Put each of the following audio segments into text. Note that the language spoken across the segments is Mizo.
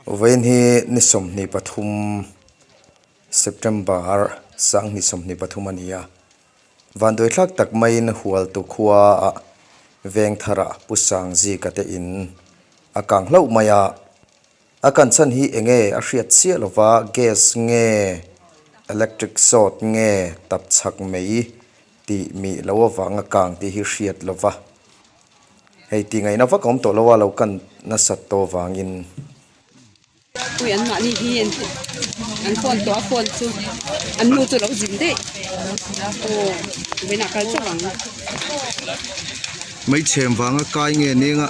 Vawiin hi ni 23 September 2023 a ni a, vanduaithlak tak maiin Hualtu khua ah Vengthara Pu Sangzika te in a kang hlauh mai a, a kan chhan hi eng nge a hriat chiah lova gas nge electric short nge tapchhak mai tih mi lo avanga kang tih hi hriat lova. Hei tih ngaihna vak a awm tawh lo a, lo kan nasat tawh vangin. Pui an mahni hi an an phone tawh a phone chu an nu chu a lo zin daih aw vawiinah kal chauh ang. Meichhem vanga kai nge nia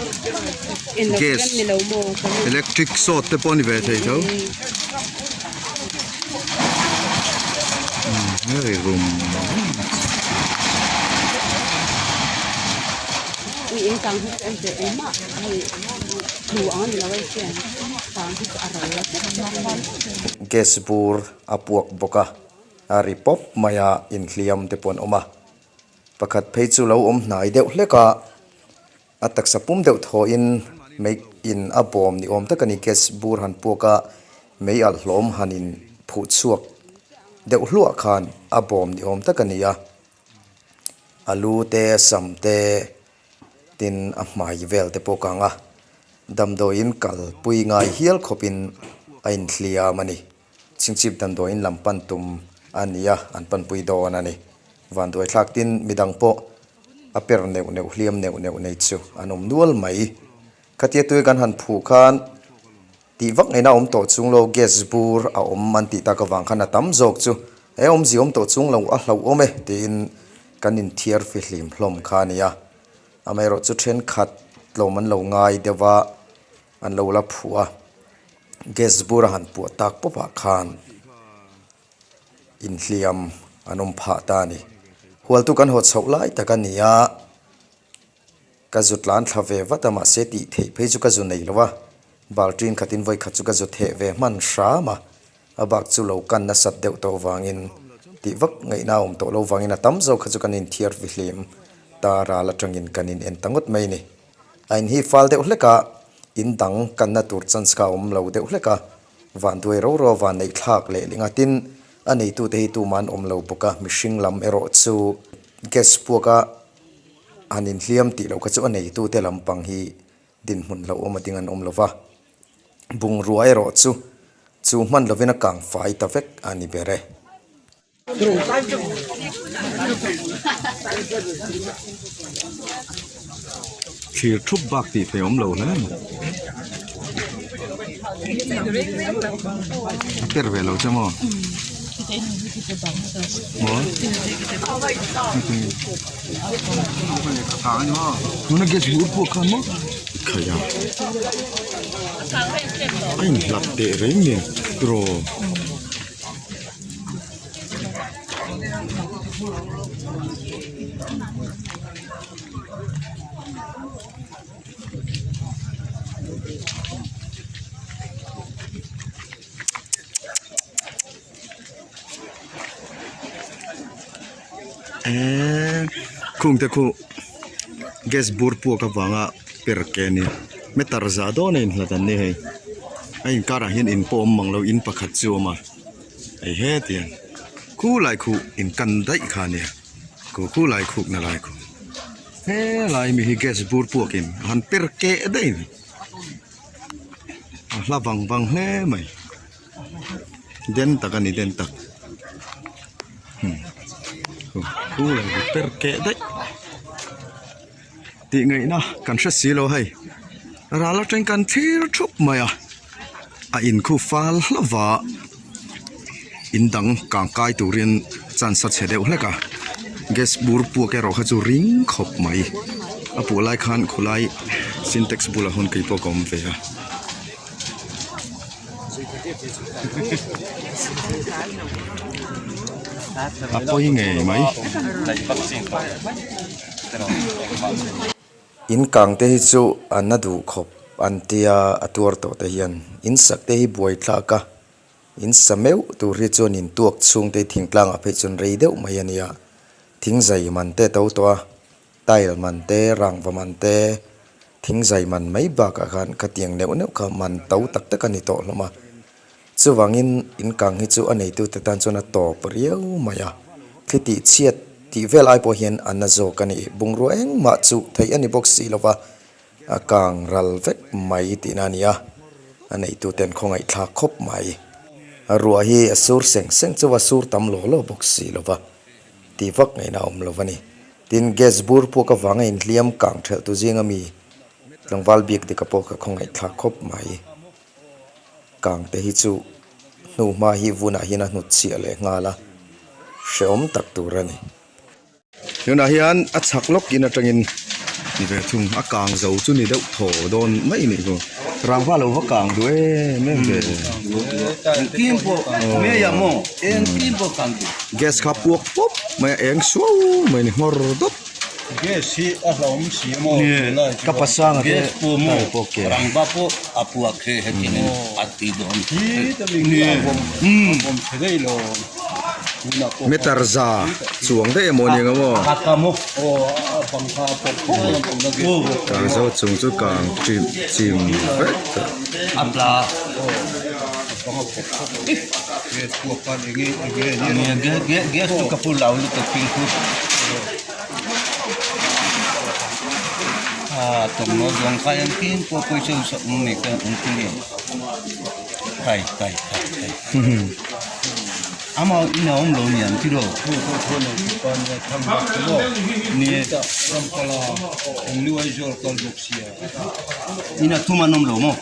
gas electric short te pawh a ni ve thei tho. Hei rum Gas bur a puak bawk a, a ri pawp mai a, inhliam te pawh an awm a, pakhat phei chu lo awm hnai deuh hlek a. A taksa pum deuh thawhin mei in a bawm ni awm tak a ni. Gas bur han puak a, mei alh hlawm han in phuh chhuak deuh hluah khan a bawm ni awm tak a ni a. A lu te, sam te, tin a hmai vel te pawh kang a, damdawiin kalpui ngai hial khawpin a inhliam a ni. Chingchip damdawiin lam pan tum a ni a, an panpui dawn a ni. Vanduai thlak tin midang pawh a per neuh neuh hliam neuh neuh nei chu an awm nual mai. Khatia tui kan han phuh khan tih vak ngaihna awm tawh chung lo gas bur a awm an tih tak avang khan a tam zawk chu he awmzia awm tawh chung lo a hlauhawm e tiin kan inthiar fihlim hlawm kha a ni a. Amaherawhchu thenkhat tlawm an lo ngai deuh a. An lo la phuh a, gas bur a han puah tak pawp ah khan inhliam an awm phah ta a ni. Hualtu kan haw chhoh lai tak a ni a, ka zu tlan thla ve vat a mahse tih theih phei chu ka zu nei lo a, baltin khatin vawi khat chu ka zu theh ve hman hram a, a bak chu lo kan nasat deuh tawh vangin tih vak ngaihna a awm tawh lo vangin a tam zawk kha chu kan inthiar fihlim ta ral atangin kan in en ta ngawt mai a ni. A in hi fal deuh hlek a, in dang kanna tur chance kha a awm lo deuh hlek a, vanduai ro ro van neih thlak leh ling a, tin a neitute hi tumah an awm lo bawk a, mihring lam erawh chu gas puak a han inhliam tih loh kha chu a neitute lampang hi dinhmun hlauhawm a ding an awm lo va, bungrua erawh chu chu hman lovin a kang fai ta vek a ni ber e. Thlir thup bak tih theih awm lo hle mai. A per ve lo che maw? Maw? Tuna gas bur pawh khan maw? Khai a. A inhlap teh reng nen tiraw? Eee khung te khu gas bur puak avanga per ke a ni meter za dawn a inhlat an ni hei a inkarah hian in pawh a awm mang lo in pakhat chu a awm a. Hei hetiang khulai khuh in kan daih kha ania khu khulai khuk na lai khu helai mi hi gas bur puak in a han per keh daih mai a hla vang vang hle mai den tak ani den tak khulai hi per keh daih tih ngaihna kan hre si lo hei ral atang kan thlir thup mai a a in khu fal hlauh a in dang kang kai turin chance a chhe deuh hlek a gas bur puak erawh kha chu ring khawp mai a puah lai khan khawlai sintex bulah hawn keipawh ka awm ve a. A pawi ngei mai. In kang te hi chu an na duh khawp an tia a tuar tawh te hian in sak te hi buai thlak a in sa meuh tur hi chuan in tuak chhung te hi thingtlang ah phei chuan rei deuh mai a nia thing zai man te to tawh a tile man te rangva man te. Thingzai man mai bakah khan khatiang neuh neuh kha man to tak tak a ni tawh hlawm a. Chuvangin in kang hi chu a neitute tan chuan a tawp riau mai a. Thli tih chhiat tih vel ai pawh hian a na zawk a ni. Bungrua engmah chu theih a ni bawk si lova a kang ral vek mai tihna a ni a. A neituten khawngaihthlak khawp mai. Ruah hi a sur seng seng chu a sur tam law law bawk si lova tih vak ngaihna a awm lo a ni. Tin, gas bur puak avanga inhliam kang thelh tu zinga mi tlangval bik dika pawh ka khawngaihthlak khawp mai. Kang te hi chu hnu hma hi vunah hian a hnut chhiah leh nghal a, hrehawm tak tur a ni. Tunah hian a chhak lawk in atangin ni ve thung a kang zo chu ni deuh thaw dawn mai nih chu rangva lo va kang duh em em ve. Engkim pawh mei ah maw engkim pawh kang duh. Gas kha puak pawp mai a eng suau mai a ni nghawr dawt. Gas hi a hlauhawm si a maw tunlai chu Ka pasanga te Gas pawh maw tai pawh ke. Rangva pawh a puak he hetin in a ti dawn. Hi ta mi hi a vawm a vawm chhe daih lo tunah pawh Meter za chuang daih emaw ni ang maw. A ka maw. Aw a bang kha a pawp pawp mai ang tuna gas pawh. Kang zo chung chu kang chim chim vek ta. A tla. Aw a bang a pawp pawp mai. Gas puak khan enge enge a ni Gas gas chu ka pu lau lutuk fimkhur. A tawmhnaw zawng kha engtin pawh pawisa u sak mai kha engtin nge kai kai kai kai ama in a awm lo niang tiraw ni ina thum an awm lo maw.